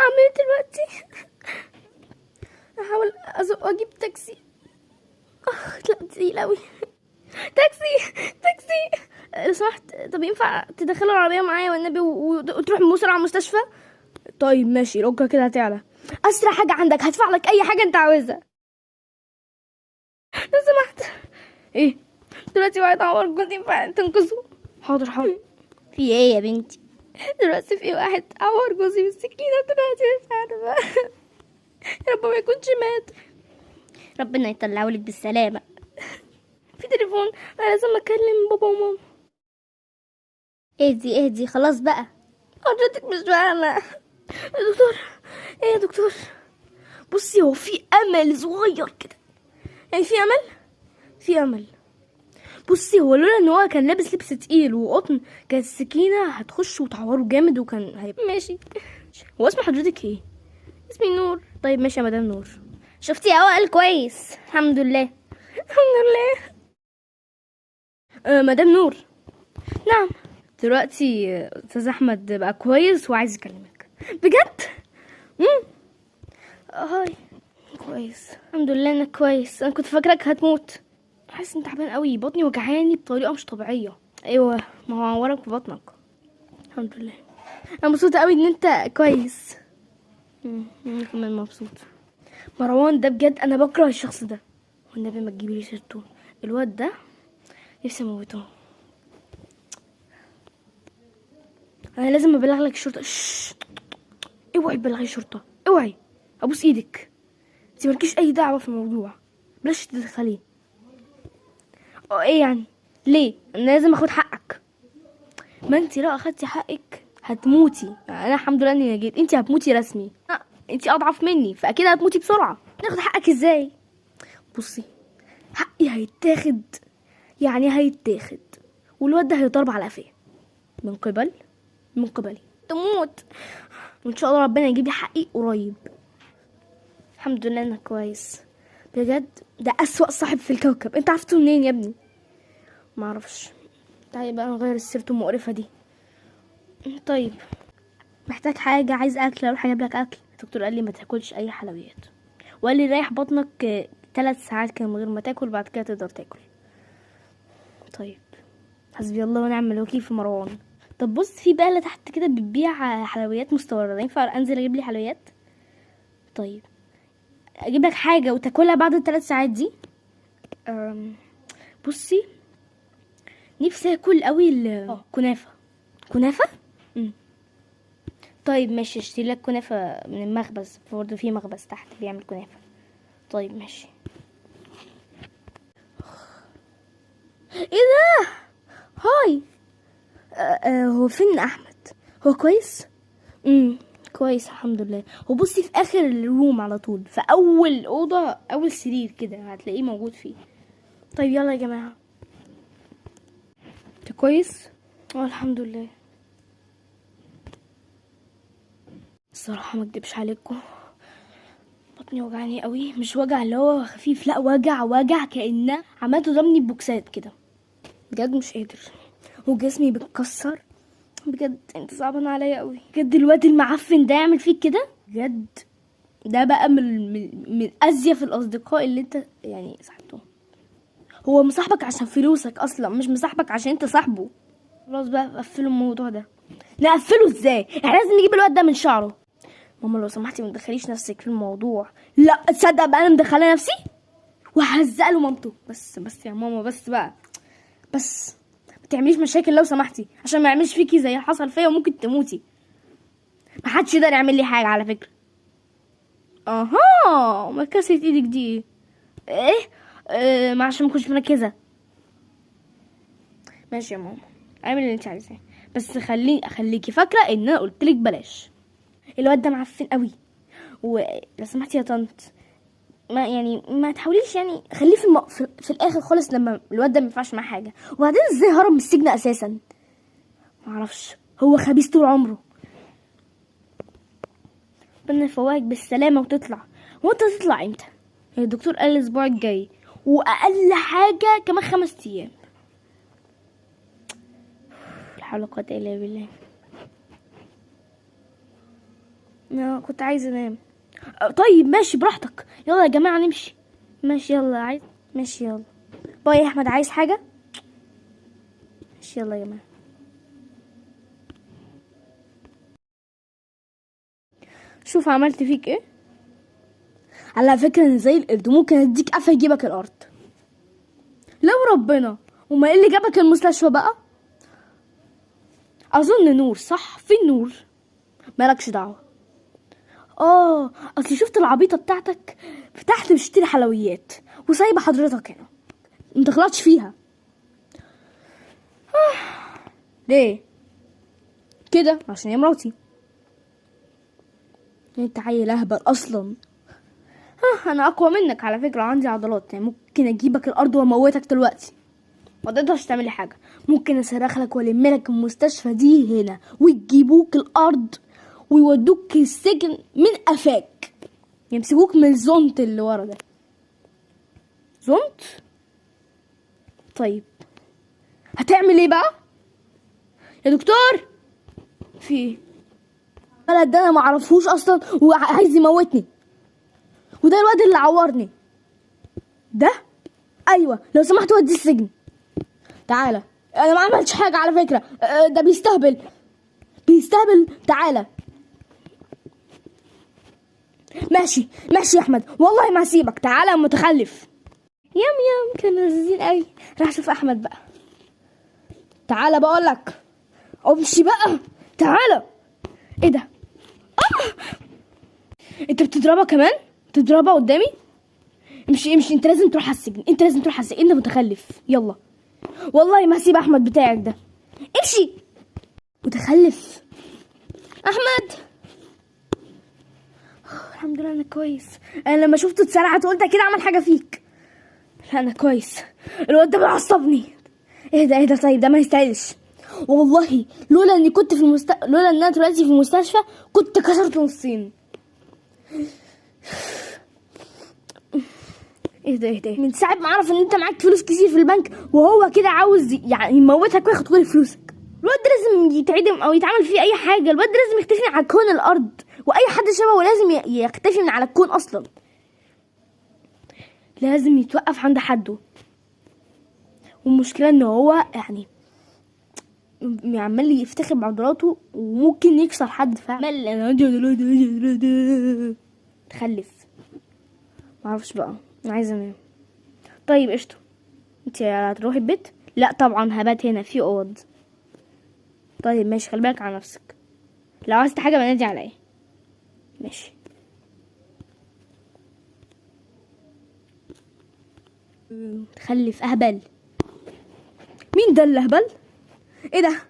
اعمل ايه دلوقتي؟ احاول ازق واجيب تاكسي. اخ لا تقيل قوي. تاكسي تاكسي لو سمحت، طب ينفع تدخلوا العربية معايا والنبي وتروح بسرعة على المستشفى؟ طيب ماشي، الأجرة كده هتعلى. أسرع حاجة عندك، هدفع لك أي حاجة أنت عاوزها لو سمحت. إيه دلوقتي واحد عور جوزي، ينفع تنقذه؟ حاضر حاضر. في ايه يا بنتي؟ دلوقتي في واحد عور جوزي بالسكينة دلوقتي، مش عارفة. يا رب ما يكونش مات. ربنا يطلعه لك بالسلامة. في تليفون، أنا لازم أكلم بابا وماما. اهدي اهدي خلاص بقى. حضرتك مش فاهمة يا دكتور. ايه يا دكتور؟ بصي هو في امل صغير كده، يعني في امل، في امل. بصي هو لولا ان هو كان لابس لبس تقيل وقطن كانت السكينة هتخش وتعوره جامد وكان هيبقى ماشي. هو اسم حضرتك ايه؟ اسمي نور. طيب ماشي يا مدام نور. شفتي اهو قال كويس، الحمد لله. الحمد لله. مدام نور. نعم. دلوقتي استاذ احمد بقى كويس وعايز يكلمك. بجد؟ هاي كويس الحمد لله انك كويس، انا كنت فاكرك هتموت. حاسس ان تعبان قوي، بطني وجعاني بطريقة مش طبيعية. ايوه ما هو عورك في بطنك. الحمد لله، انا مبسوطة قوي ان انت كويس. انا كمان مبسوط. مروان ده بجد انا بكره الشخص ده، والنبي ما تجيبيلي سيرته. الواد ده نفسي اموته. انا لازم ابلغ لك الشرطة. شش. اوعي تبلغي الشرطة، اوعي، ابوس ايدك. انت مالكيش اي دعوه في الموضوع، بلاش تدخليه. ايه يعني؟ ليه؟ انا لازم اخد حقك. ما انت لو اخدتي حقك هتموتي. انا الحمد لله اني نجيت، انت هتموتي رسمي. لا، انت اضعف مني فاكيد هتموتي بسرعة. ناخد حقك ازاي؟ بصي حقي هيتاخد، يعني هيتاخد، والواد ده هيضرب على قفاه من قبلي تموت، وان شاء الله ربنا يجيب لي حقي قريب. الحمد لله انك كويس بجد. ده اسوأ صاحب في الكوكب. انت عرفته منين يا ابني؟ معرفش. تعالي بقى نغير سيرته المقرفه دي. طيب محتاج حاجة؟ عايز اكل؟ اروح اجيب لك اكل. الدكتور قال لي ما تاكلش اي حلويات، وقال لي ريح بطنك 3 ساعات كده من غير ما تاكل، بعد كده تقدر تاكل. طيب حسبي الله ونعم الوكيل في مروان. طب بص في بقالة تحت كده بتبيع حلويات مستوردة، ينفع انزل اجيب لي حلويات؟ طيب اجيب لك حاجة وتاكلها بعد ال3 ساعات دي؟ بصي نفسي اكل قوي الكنافة. كنافة؟ طيب ماشي، اشتري لك كنافة من المخبز، برضه في مخبز تحت بيعمل كنافة. طيب ماشي. ايه ده؟ هاي. هو فين احمد؟ هو كويس؟ كويس الحمد لله. هو بصي في اخر الروم على طول، في اول اوضة، اول سرير كده هتلاقيه موجود فيه. طيب يلا يا جماعة. انت كويس؟ الحمد لله. الصراحة ما اكدبش عليكم، بطني وجعني قوي. مش وجع اللي هو خفيف، لا وجع وجع كأنها عماله تضربني ببوكسات كده بجد، مش قادر، وجسمي بيتكسر بجد. انت صعبان عليا قوي بجد. الواد المعفن ده يعمل فيك كده بجد. ده بقى من ازيف الاصدقاء اللي انت صاحبته. هو مصاحبك عشان فلوسك اصلا، مش مصاحبك عشان انت صاحبه. خلاص بقى قفلوا الموضوع ده. نقفله ازاي؟ احنا لازم نجيب الواد ده من شعره. ماما لو سمحتي ما تدخليش نفسك في الموضوع. لا تصدق بقى انا مدخله نفسي وهزق له مامته. بس بس يا ماما، بس بقى، بس ما تعمليش مشاكل لو سمحتي، عشان ما يعملش فيكي زي حصل فيا وممكن تموتي. ما حدش يقدر يعمل لي حاجة على فكرة. اها ما كسرت ايدك دي ايه؟ ما عشان ما كنتش مركزه. ماشي يا ماما، اعملي اللي انت عايزاه، بس اخليكي فاكره ان انا قلت لك بلاش. الواد ده معفن قوي، ولو سمحتي يا طنط ما تحاوليش، خليه في الاخر خالص لما الواد ده ما ينفعش معاه حاجة. وبعدين ازاي هرب من السجن اساسا؟ ما اعرفش، هو خبيث طول عمره. ربنا يفوقك بالسلامة وتطلع. وانت تطلع امتى؟ الدكتور قال الاسبوع الجاي، واقل حاجة كمان 5 ايام. لا حول ولا قوة الا بالله. انا كنت عايزه انام. طيب ماشي براحتك، يلا يا جماعة نمشي. ماشي يلا، عايز ماشي يلا، bye يا احمد، عايز حاجة؟ ماشي يلا يا جماعة. شوف عملت فيك ايه. على فكرة انا زي القرد، ممكن اديك قفا يجيبك الارض لو ربنا. وما ايه اللي جابك المستشفى بقى؟ اظن نور، صح؟ فين نور؟ مالكش دعوه. اصل شفت العبيطه بتاعتك فتحت بتشتري حلويات وسايبه حضرتك هنا، انت غلطتش فيها. ليه كده؟ عشان هي مراتي. انت عيل اهبل اصلا. انا اقوى منك على فكرة، عندي عضلات، يعني ممكن اجيبك الارض واموتك دلوقتي، ما تقدرش تعملي حاجة. ممكن اصرخ لك والم لك المستشفى دي هنا ويجيبوك الارض ويودوك السجن من قفاك، يمسكوك من الزونت اللي ورا ده. زونت؟ طيب هتعمل ايه بقى يا دكتور؟ في ايه؟ الولد ده انا معرفوش اصلا وعايز يموتني، وده الواد اللي عورني ده. ايوه لو سمحت وديه السجن. تعالى، انا ما عملتش حاجة على فكرة. ده بيستهبل بيستهبل. تعالى. ماشي ماشي يا احمد، والله ما هسيبك. تعالى يا متخلف. يام يام، كانوا لذيذين قوي. راح اشوف احمد بقى. تعالى بقول لك، امشي بقى، تعالى. ايه ده؟ انت بتضربها كمان؟ بتضربها قدامي؟ امشي امشي، انت لازم تروح على السجن، انت لازم تروح على السجن، انت متخلف. يلا والله ما هسيب احمد بتاعك ده. امشي متخلف. احمد، الحمد لله انا كويس. انا لما شفته اتسرعت قلت اكيد عمل حاجة فيك. لا انا كويس، الواد ده بيعصبني. اهدى اهدى، طيب ده ما يستاهلش والله. لولا اني كنت في لولا ان انا دلوقتي في المستشفى كنت كسرته نصين. اهدى اهدى. من ساعة ما عرف ان انت معاك فلوس كتير في البنك وهو كده عاوز يعني يموتك وياخد كل فلوسك. الواد ده لازم يتعدم او يتعمل فيه اي حاجة. الواد ده لازم يختفي من على كون الارض، واي حد شبهه لازم يختفي من على الكون اصلا. لازم يتوقف عند حده. والمشكلة ان هو يعني عمال يفتخر بعضلاته وممكن يكسر حد فعلا. تخلف. معرفش بقى، انا عايزه انام. طيب قشطه، انت هتروحي البيت؟ لا طبعا هبات هنا في اوض. طيب ماشي، خلي بالك على نفسك، لو عايزت حاجة بنادي عليا. ماشي. تخلف اهبل. مين ده اللي اهبل؟ ايه ده؟